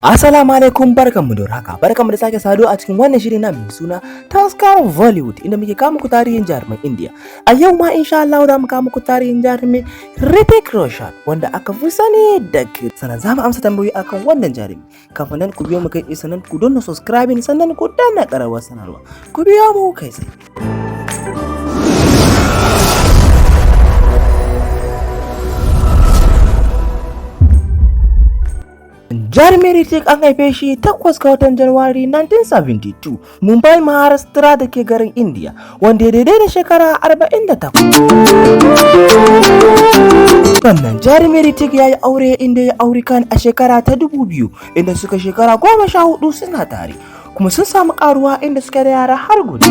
Assalamu alaikum, barkanmu da warhaka, barkanmu da sake saduwa a cikin wannan shiri na mai suna Taskar Bollywood, inda muke kawo muku tarihin jaruman India. A yau ma insha Allah za mu kawo muku tarihin jarumin Hrithik Roshan, wanda aka fi sani da Krrish. Sannan za mu amsa tambayoyi akan wannan jarumi. Kafin nan, ku biyo mu kai tsaye, sannan ku danna subscribing, sannan ku danna ƙararrawar sanarwa. Ku biyo mu kai tsaye. Jarumi Hrithik an haife shi 8 ga watan Januwari 1972, Mumbai, Maharashtra da ke garin India, wanda ya daidai da shekara 48. Sannan jarumi Hrithik ya yi aure, inda ya auri Khan a shekara ta 2000, inda suka shekara 14 suna tare. Kuma sun samu karuwa, inda suka da yara har guda.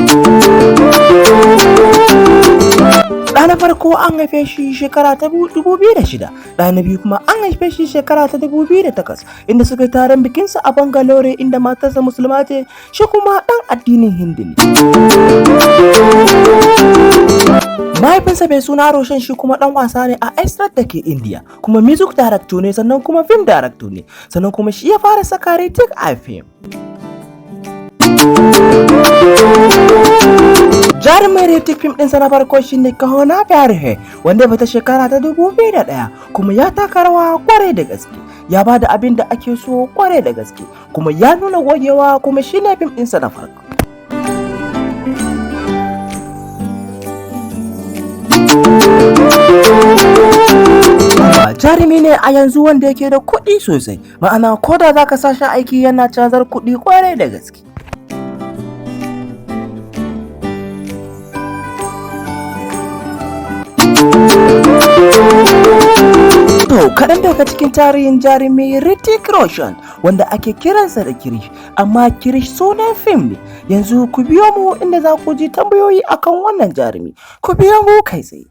Ɗa na farko an haife shi shekara ta 2006, ɗa na biyu kuma an haife shi shekara ta 2008, inda suka yi taron bikinsa a Bangalore, inda matarsa musulma ce, shi kuma ɗan addinin Hindu ne. Mahaifinsa mai suna Roshan shi kuma ɗan wasa ne a Esrat da ke India, kuma music director ne, sannan kuma film director ne, sannan kuma shi ya fara saka Hrithik a fim. Jarumin Hrithik fim ɗinsa na farko shine Kaho Naa Pyaar Hai, wanda ya fita shekara ta 2001, kuma ya taka rawa kwarai da gaske. Ya ba da abin da ake so kwarai da gaske, kuma ya nuna gogewa, kuma shine fim ɗinsa na farko. Jarumi ne a yanzu wanda yake da kuɗi sosai, ma'ana ko da za ka sa shi aiki, yana cazar kuɗi kwarai da gaske. To, kaɗan daga cikin tarihin jarumi Hrithik Roshan, wanda ake kiransa da Krrish, amma Krrish sunan fim ne. Yanzu ku biyo mu inda za ku ji tambayoyi akan wannan jarumi. Ku biyo mu kai tsaye.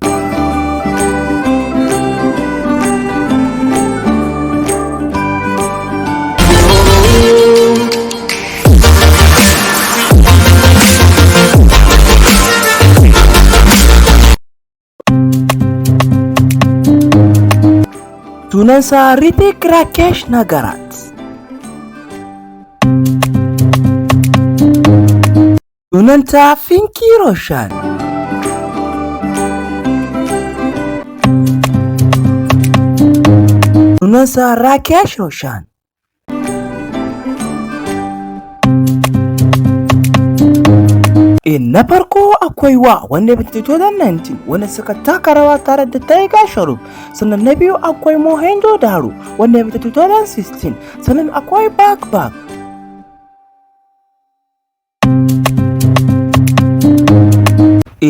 Sunansa Hrithik Rakesh Nagarat. Sunanta Pinky Roshan. Sunansa Rakesh Roshan. Na farko akwai War, wanda ya fita 2019, wanda suka taka rawa tare da Tiger Shroff. Sannan na biyu akwai Mohenjo Daro, wanda ya fita 2016. Sannan akwai Bhaag Bhaag.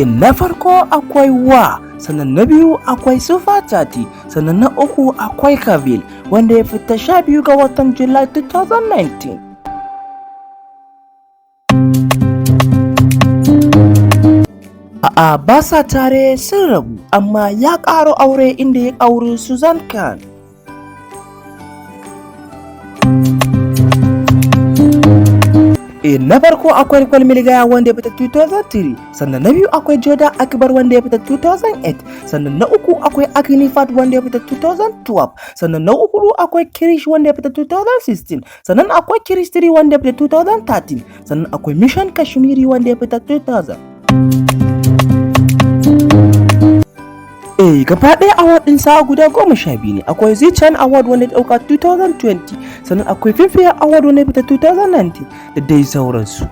Na farko akwai War, sannan na biyu akwai Super 30, sannan na uku akwai Kaabil, wanda ya fita 12 ga watan July 2019. A'a, ba sa tare, sun rabu, amma ya ƙaro aure, inda ya auri Sussanne Khan. Na farko akwai Kwal Mil Gaya, wanda ya fita 2003, sannan na biyu akwai Jodha Akbar, wanda ya fita 2008, sannan na uku akwai Agnipath, wanda ya fita 2012, sannan na hudu akwai Krrish, wanda ya fita 2016, sannan akwai Krrish 3, wanda ya fita 2013, sannan akwai Mission Kashmiri, wanda ya fita 2000. Gaba ɗaya award ɗin sa guda 12 ne. Akwai Zee Cine Award, wanda ya ɗauka 2020, sannan akwai Filmfare Award, wanda ya fita 2019, da dai sauransu.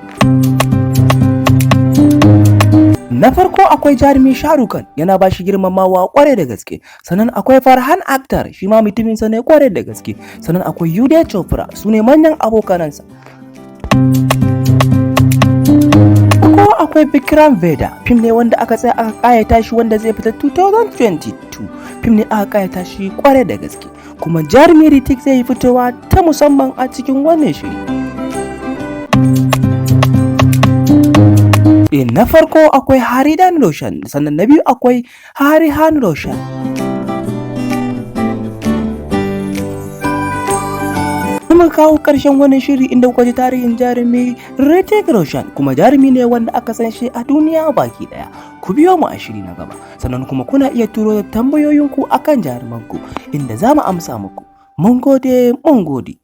Na farko akwai jarumi Shahrukh Khan, yana ba shi girmamawa kwarai da gaske. Sannan akwai Farhan Akhtar, shi ma mutumin sa ne kwarai da gaske. Sannan akwai Uday Chopra, su ne manyan abokanansa. Ko akwai Vikram Vedha, fim ne wanda aka tsaya aka kayata shi, wanda zai fita 2022. Fim ne aka kayata shi kwarai da gaske. Kuma jarumi Hrithik zai yi fitowa ta musamman a cikin wannan shiri. Na farko akwai Haridan Roshan, sannan na biyu akwai Harihan Roshan. Muka kawo ƙarshen wannan shiri, inda kuka ji tarihin jarumi Hrithik Roshan, kuma jarumi ne wanda aka san shi a duniya baki daya. Ku biyo mu a shiri na gaba. Sannan kuma kuna iya turo da tambayoyinku akan jarumanku, inda za mu amsa muku. Mun gode, mun gode.